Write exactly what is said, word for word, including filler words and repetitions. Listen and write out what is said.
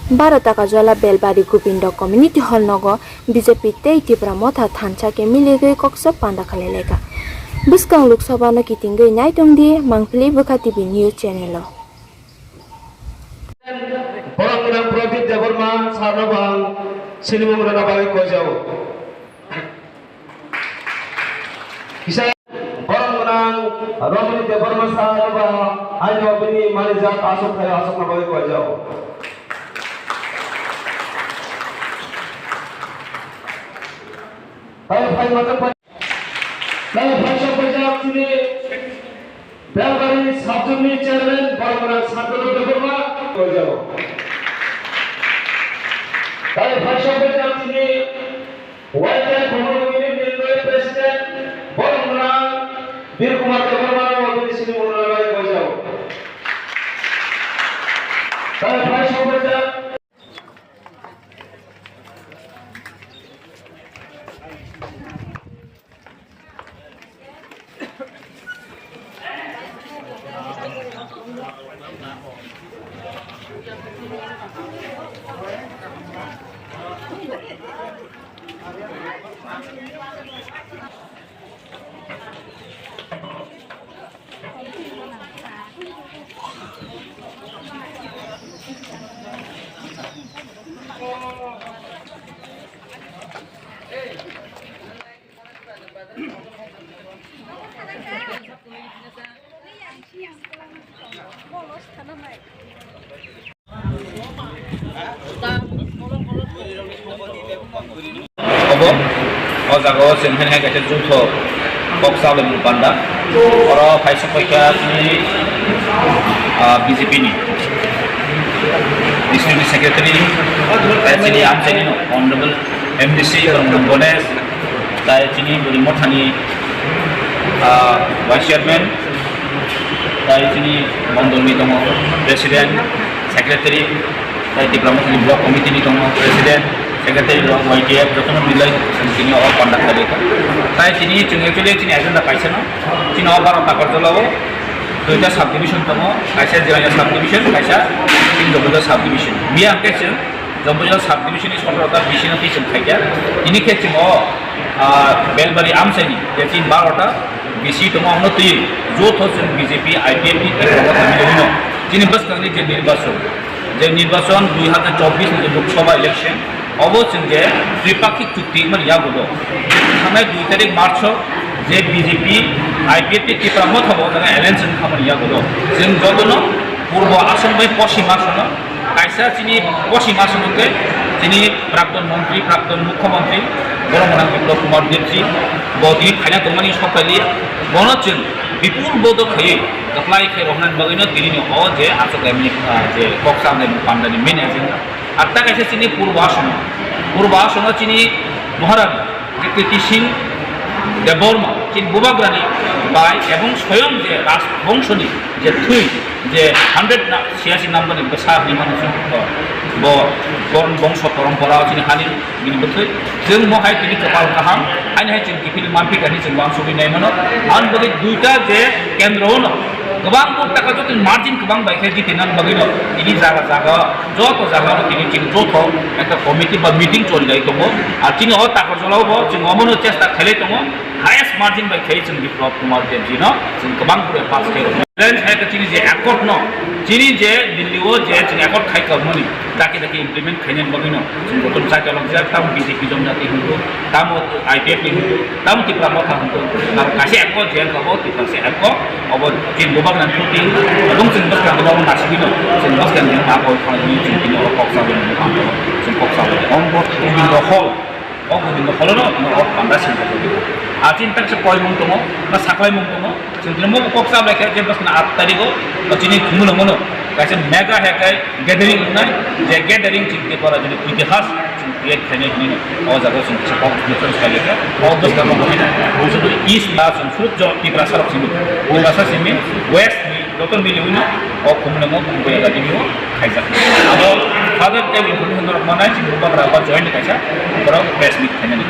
Baro Takarjala Belbari Gobindo Community Hall nogo B J P tei Tipra Motha thansa khe miligwi koksa panda khlai laikha. Bwskang Lok Sabha no kitingwi nai tongdi Mangpili Bwkha T V News Channel o. Borok gwnang Pradip Debbarma sir no bo ang sinimung rwna bagwi koijao. Kisa borok gwnang Romani Debbarma sir no bo aino bini manijak aswk thaio aswkna bagwi koijao. Tei phai majak phai, tei phai sok phai jak chini Belbari subzone ni chairman borok gwnang Santanu Debbarma koijao. Tei phai sok phai jak chini Y K Khumulwng Unit ni president borok gwnang Bir Kumar Debbarma no bini sini mungno rai koijao. Tei phai sok phai jak Obo, o jaga o chwng haino hai kaisa jutho kok chalai mung panda. Oro kaisa paikha chini, ah, B J P ni district ni secretary, tei chini amchaini no honorable M D C Boromgwnang Ganesh, tei chini Buri Mothani, ah, vice chairman, tei chini mondol ni tongo president, secretary, tei Tipra Mothani block committee ni tongo president, secretary rok, Y T F, jotono milai chini o conduct khlai kha. Tei chini chwng actually chini agenda kaisa no, chini o Baro Takarjala o duita subdivision tongo, kaisa Jirania subdivision, kaisa chini Jompuijala subdivision. Miya hwnkhe chwng Jompuijala subdivision ni sotoro ta B C no twi chwng khaikha. Tini khe chwng o, ah, Belbari amchaini je chini baro ta B C tongo, omono twi jotho chwng B J P, I P F T tei Congress ni hwnwi no chini bwskangni je nirbachon, je nirbachon dui hazar chobbish ni je Lok Sabha election, obo chwng je tripakhik chukti wngmani yagulo. Thangnai dui tarik March o je B J P, I P F T Tipra Motha bo jaga alliance wngkha mani yagulo. Chwng jotono Purbo Assam bai Poschim Assam no kaisa chini Poschim Assam hwnkhe chini Prakton Montri, Prakton Mukhyamantri, Boromgwnang Biplab Kumar Debji, bo tini phaina tongmani sokphaili, bono chwng bipul bodo khaiwi kwplai khe rohornani bagwino tinini o je achuk laimani, ah, je kok chalai pandani main agenda. Ar ta kaisa chini Purbo Assam, Purbo Assam chini Maharani, je Kriti Singh Debbarma, chini bubagrani bai ebong soyong je Rajbongshoni je thwi, je hundred na, siyasi number ni bwsa hinwi mano chwng, bo, bo bongso porompora chini hani bini bwthwi. Chwng mo hai tini kwpal kaham, ani hai chwng kiphilwi manphi kani chwng uansugwi nai mano. Ani bagwi duita je kendro no kwbang kok taka joto margin kwbang bai khe jitinani bagwi no tini jaga jaga, joto jaga no tini chini joto ekta committee ba meeting choli lai tongo. Ar chini o Takarjala o bo chwng omono chesta khailai tongo. Highest margin bai khai chwng Biplab Kumar Debji no chwng kwbang khe pass khe rw. Challenge hai khe chini je accord no, chini je Delhi o je chwng accord khai tongmani, daki daki implement khainani bagwi no chwng joto chai tolok jak, tamo B J P Jonjati hinwi, tamo I P F T hinwi, tamo Tipra Motha hinwi, tamo kaisa accord je wngkha bo Tipra se accord, obo chini bubagrani through twi, ebong chwng bwskang no nasigwi no, chwng bwskang no ma kok khanani chwng tini o kok chalai no, chwng kok chalai no. Omo bo Gobindo Hall. O Gobindo Hall no, no, o panda sengkha. A chini tak se koimung tongo, na saklaimung tongo. Chwng tini mo kok chalai khe je bwskang aat tarikh o, o chini Khumulwngo no kaisa mega hai khe gathering wngnai, je gathering chini Tripura chini itihas chwng create khainai hinwi no. O jaga chwng kisa kok difference khailai kha. O bwskang no bo hino, bo se East ba chwng suruk jo Tiprasa rok simi, Tiprasa simi, West ni joto mili hino, o Khumulwngo, Khumulwngo tini o khaijak. Abo Father Table hwnwi hwnwi rok manai chini bubagra ba join kaisa borok press meet khainani.